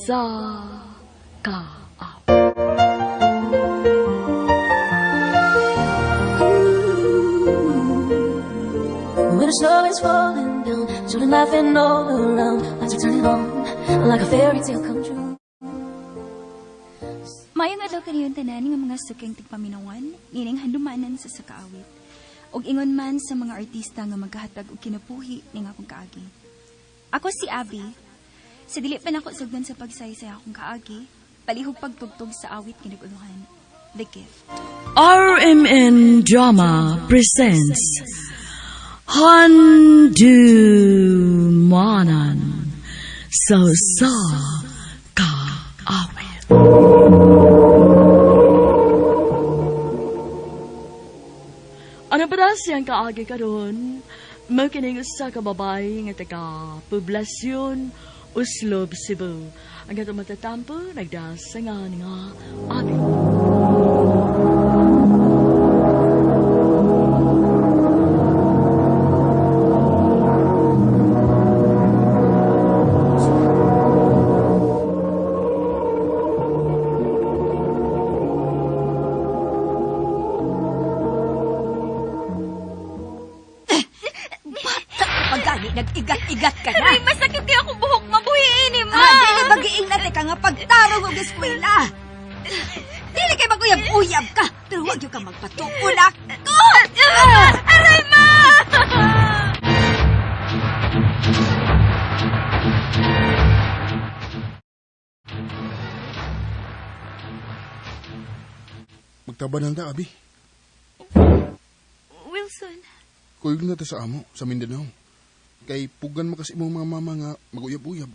sa Kaawit. When the snow is falling down, children laughing all around, lights are turning on, like a fairy tale come true. Maayong adlaw kaniyon tanan nga mga suking tigpaminawan, nining handumanan sa Sakaawit. Og ingon man sa mga artista nga maghahatag og kinabuhi ning akong kaagi. Ako si Abby. Sa dili pa nako sugdan sa pagsaysay akong kaagi, palihog pagtugtog sa awit nga nag-uluhan, The Gift. RMN Drama presents Handumanan sa Usa Ka Awit. Ano ba na siyang kaagi karon? Mao kining usa ka babae nga taga Poblasyon, Oslob, Cebu. Ang atong matatampo nagdasangan nga Abi. Pagani, nag-igat-igat ka na. Aray, masakit kay akong buhok mabuhiin ni ma. Ah, dili bagiing na ka nga pagtarong og eskwela. Dili kay maguyab-uyab ka, pero huwag yun ka magpatuon ako. Aray, ma! Magtabanan ta, Abi. Wilson, Kuyog na ta sa amo, sa Mindanao. Kay pugan mo kasi imong mga mama nga maguyab-uyab.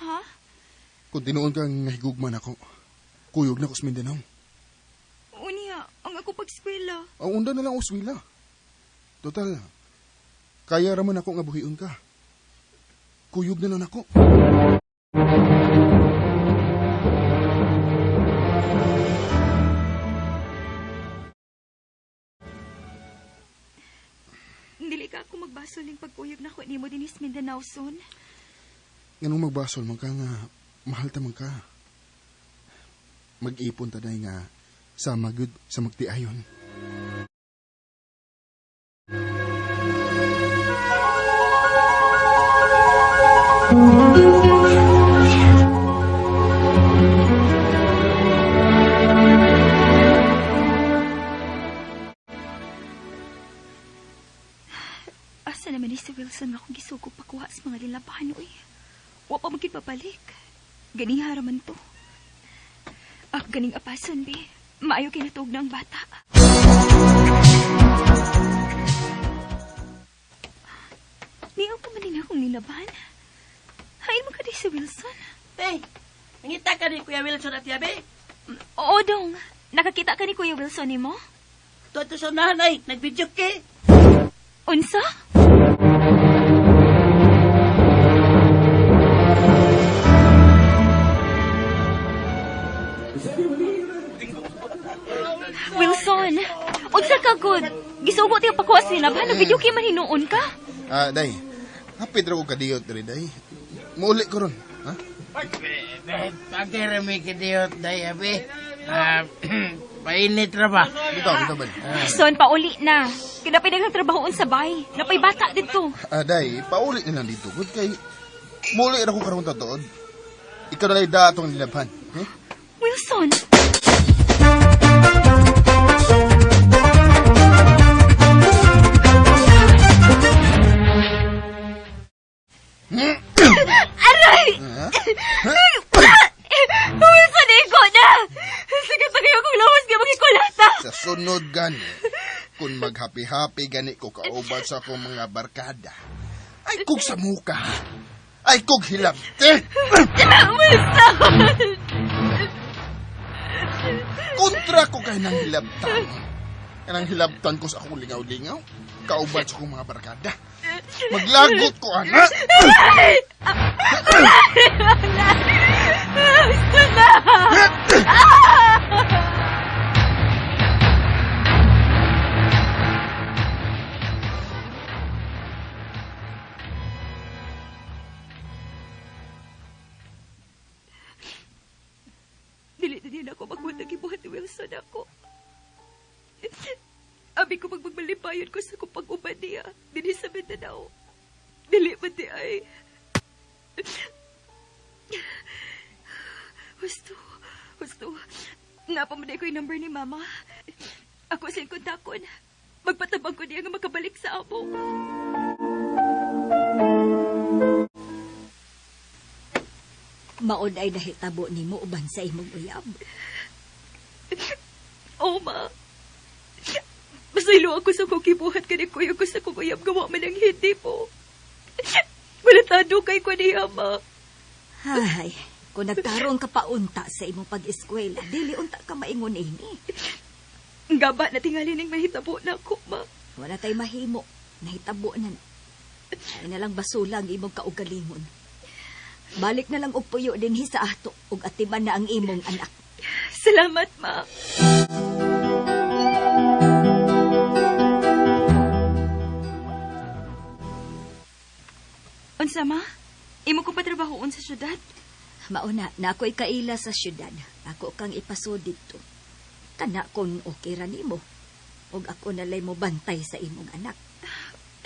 Ha? Kung tinuon ka nga higugman ako, kuyog na ko sa Mindanao. Unya, ang ako pag-eskwela. Ang unda na lang uswila. Total, kaya raman ako nga buhion ka. Kuyog na lang ako. Dili ka ako magbasol ning pagkuyog na ko nimo dinis Mindanao son. Nganong magbasol man ka nga, mahal ta man ka. Mag-ipon ta day nga sa magud sa magtiayon. Asa naman ni si Wilson nga akong gisugo pakuha sa mga lilabahan, uy. Wa pa magid babalik. Ganiha raman to. Ah, ganing apason, be. Maayo kinatuog na ang bata. Niyaw pa man din akong nilaban. Hain mo ka di si Wilson. Hey, nangita ka ni Kuya Wilson at yabi. Oo, dong. Nakakita ka ni Kuya Wilson nimo? Tuwa sa unahan ay, nag-video kay. Unsa? Wilson, unsa ka good? Gisugo tiyo pakuha sa nilabhan, nag-video kay man hinuon ka? Ah, day. Hapit ra ko kadiyot diri, day. Muuli ko ron, ha? Pagkirami kidiyot, day, abi. Painit ra ba? Bitaw, bitaw ba? Son, pauli na. Kinapay nagtrabahoon sa bay. Napay bata dito. Ah, day, pauli na lang dito. Good kay muuli ra ko karon tatuod. Ikaw na lang datong nilabhan. Eh? Wilson! Aray! Wilson, ikaw na! Sakit na kayo kung lawas ka makikulata! Sa sunod gani, kung maghappy-happy gani ko kauban sa akong mga barkada, ay kog sa muka, ay kog hilabte. Wilson! Kontra ko kay nang hilabtan. Kanang hilabtan ko sa akong lingaw-lingaw, kauban sa akong mga barkada. Maglagot ko, anak! Gusto na! Dili na ako magwag gibuhat ni Wilson ako. Abi ko magmalipayon ko sa kong pag-uban niya. Dili sa Mindanao. Dili man di ay. Husto. Husto. Napamanay ko yung number ni Mama. Ako sa kontakon. Magpatabang ko niya nga makabalik sa amo. Maod ay nahitabo nimo uban sa imong uyab. Oo, ma. Masaylo ako sa kong kibuhat kani kuya ko sa kong uyab gawa man ang hindi po. Malatado kay ko niya, ma. Hay, kung nagtarong ka pa unta sa imong pag-eskwela, dili unta ka maingon ini. Gaba na tingali ning mahitabo na ako, ma. Wala tay mahimo. Nahitabo na. Ay na lang basula ang imong kaugalingon. Balik na lang og puyo dinhi sa ato ug atiman na ang imong anak. Salamat, ma. Unsa, ma? Imo ko patrabahoon sa syudad? Mauna, na ako'y kaila sa syudad. Ako kang ipaso didto. Kana kung okay ra nimo. Ug ako nalay mo bantay sa imong anak.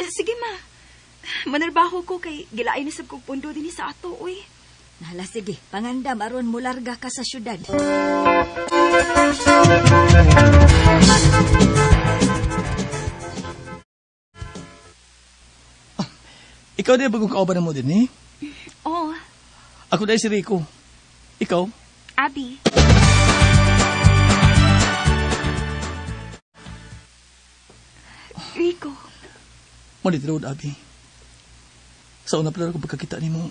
Sige, ma. Manarbaho ko kay gilaay na sab kog pondo dinhi sa ato, uy. Hala, sige, pangandam aron mularga ka sa syudad. Ikaw di bagong kauban mo din, eh? Oo, Ako dahil si Rico. Ikaw? Abby. Rico, Malit road, Abby. Sa una pala ko pagkakita nimo,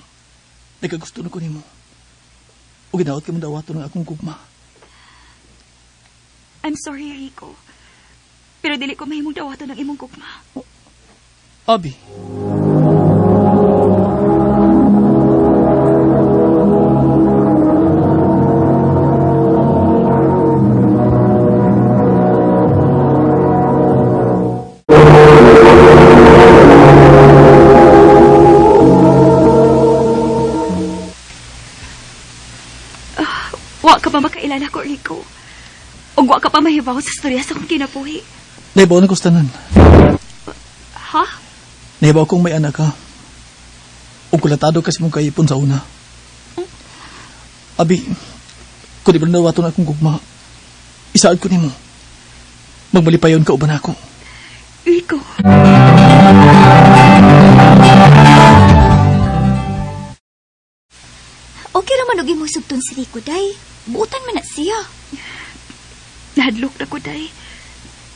nagkagusto na ko nimo. O ginaot ka mong dawato ng akong gugma. I'm sorry, Rico. Pero dili ko mahimong dawato ng imong gugma. Abby. Wa ka pa makailala ko, Rico. Ug wa ka pa mahibaw sa storya sa akong kinabuhi. Nahibaw na ko sa tanan. Ha? Nahibaw kong may anak ka. Ug kulatado kasi mong kaipon sa una. Abi, kung di ba nawato na akong gugma, isaad ko nimo. Magmalipayon ka uban ako. Rico. Okay ra man og imong sugton si Rico, day. Buutan man na siya. Nahadlok na ko, day.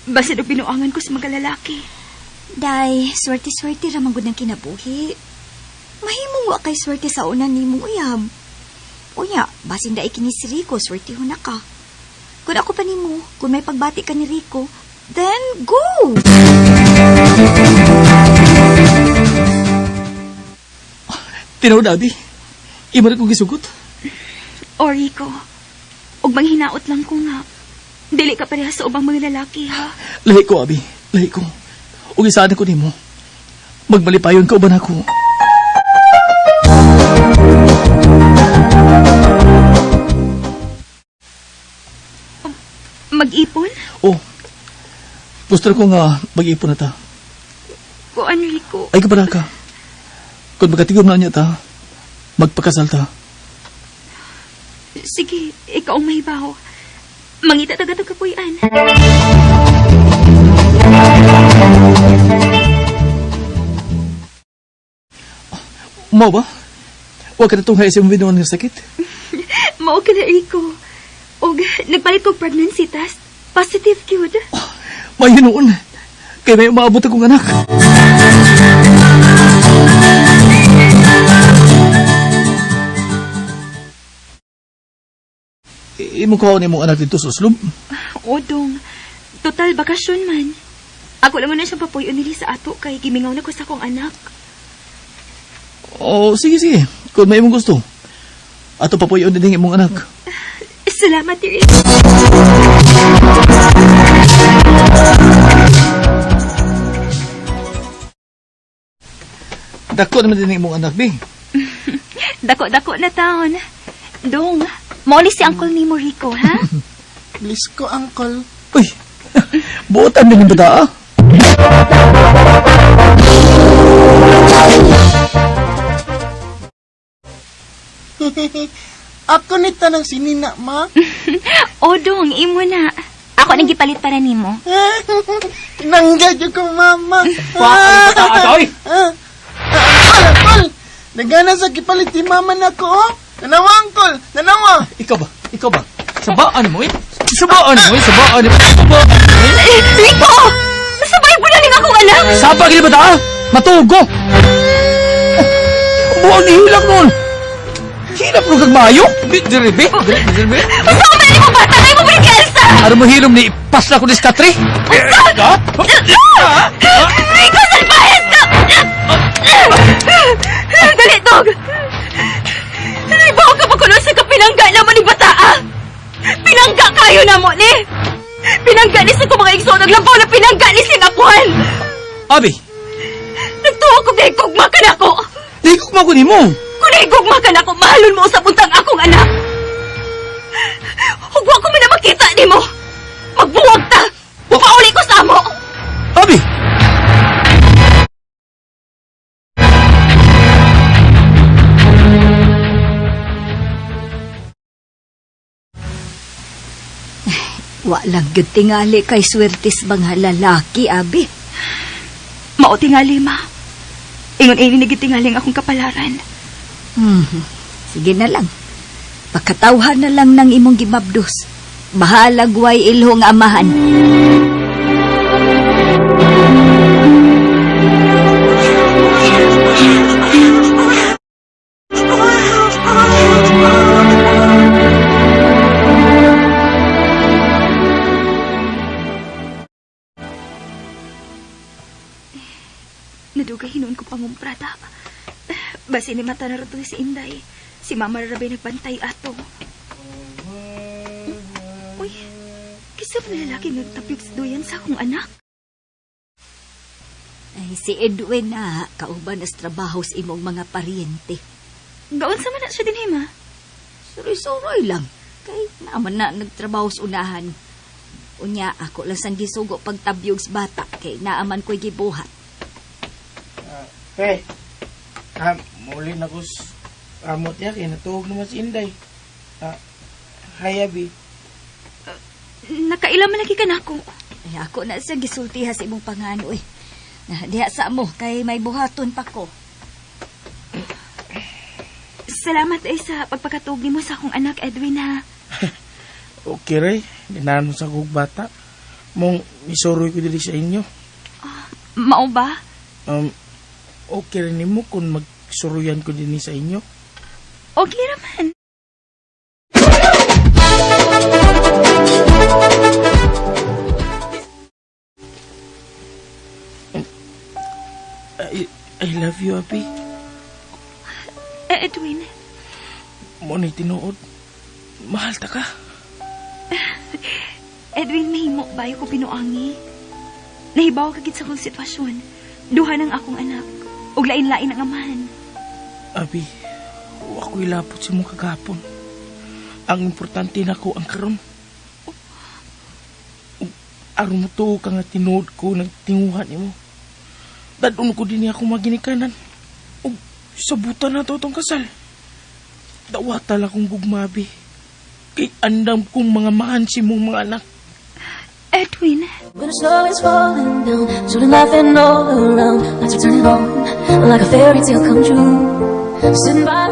Basin og binuangan ko sa mga lalaki. Day, swerte-swerte ra man gud ang kinabuhi. Mahimong wa kay swerte sa una nimong uyab. Unya, basin dai kini si Rico, swerte na ka. Kung ako pa nimo, kung may pagbati ka ni Rico, then go! Tinuod, Abi. Imo na kong gisugot. O, Rico. Ug manghinaot lang ko nga. Dili ka pareha sa ubang mga lalaki, ha? Lahi ko, Abi. Lahi ko. Ug isaad ko nimo. Magmalipayon ka uban ako. Mag-ipon? Oh. Gusto ko nga mag-ipon na ta. Kuan, Rico. Ay kabala ka. Kung magkatigom na niya ta, magpakasal ta. Sige, ikaw ang mahibaw. Mangita taga to kapuy-an. Mao ba? Huwag ka na tunghay sa imong binuan nga sakit. Mao ka na, Rico. Og nagpalit kog pregnancy test. Positive gyud. May hinuon. Kay may umaabot akong anak. Imong kuhaon imong anak dito sa uslob. Odong, total bakasyon man. Ako lang na siyang papuyo nili sa ato kay gimingaw na ko sa akong anak. Oh, sige, sige. Kung may imong gusto. Ato papuyon din imong anak. Salamat, Rico. Dako naman din imong anak, bi. Dako-dako na taon. Dong, Mao ni si Uncle nimo, Rico, ha? Please ko, Uncle. Uy, buotan din yung bata, ah. Ako ni tanang sinina, ma. O, dong, imo na. Ako nang gipalit para nimo. Nangga jud ko, mama. Wa, ang bata, oy! Ah, ah, Uncle, uncle! Nagana sa gipalit ni mama na ko, oh. Nanawa, Uncle! Nanawa! Ikaw ba? Ikaw ba? Sabaan mo, eh? Sabaan mo, eh? Sabaan mo, Sabaan mo, eh? Rico! Sabay po na ning akong anak! Sapa gini bata, ah! Matugo! Buang ni hilak nun! Hilak nun kag maayo! Diri, be? Diri, diri, be? Basta ko mo bata! Ay mo ba Elsa? Ano mo hilom ni pasla ko ni Skatri? Ha? Rico, salbahes ka! Dali, dog! Naibaw ka pa kuno sa kapinangga naman ni bata, ah! Pinangga kayo na mo, ni! Pinangga ni sa ko mga igsoon, naglabaw na pinangga ni siyang apuhan! Abi, Nagtuwa ko kay gugma ka na ko! di ko ko nimo. Kung gugma ka na ko, mahalon mo sa buntang akong anak! Hugwa ko man na makita ni mo! Magbuwag ta! Pauli ko sa amo! Abi! Wa lang gyud tingali kay swertis mga lalaki, abi. Mao tingali, ma. Ingon ini nagitingaling akong kapalaran. Sige na lang. Pakatawhan na lang ng imong gimabdos. Bahalag way ilhong amahan. Nadugay hinuon ko pangumprata. Basi ni mata na rato si Inday. Si Mama rabay nagbantay ato. Uy, kisa ba lalaki nagtapyog sa duyan sa akong anak? Ay, si Edwin na, kauban as trabaho sa imong mga paryente. Gaon sa man na siya din, ma. Suroy-suroy lang. Kay naman na nagtrabaho sa unahan. Unya, ako lang sang gisugo pagtabyog sa bata kay naaman ko'y gibuhat. Pe, muli na ko amot niya, kay natuog naman si Inday. Ah, hi, Abi. Nakaila man lagi ka na ako. Ay, ako na siya gisultiha sa imong pangano eh. Na, diha sa mo, kay may buhaton pa ko. Salamat ay sa pagpakatuog nimo sa akong anak, Edwin, ha. Okay, Ray. Ganahan mo sa kog bata. Mong misuroy ko dili sa inyo. Mao ba? Okay rin nimo kung magsuruyan ko dinhi sa inyo. Okay raman. I love you, Abi. Eh, Edwin, Mo ni tinuod. Mahal ta ka. Edwin, mahimo bayo ko pinuangi. Nahibaw ka gid sa akong sitwasyon. Duha ng akong anak. Ug lain-lain ang amahan. Abi, wa ko ilapot sa imong kagapon. Ang importante nako ang karon. Ug aron mo tuo ka nga tinuod ko nagtinguha nimo. Dadon ko dinhi ako maginikanan. Ug sabutan na to tong kasal. Dawata lang akong gugma, Abi. Kay andam kong mga mahan si mong mga anak. Edwin, When the snow is falling down, children laughing all around, lights are turning on, like a fairy tale come true. Sitting by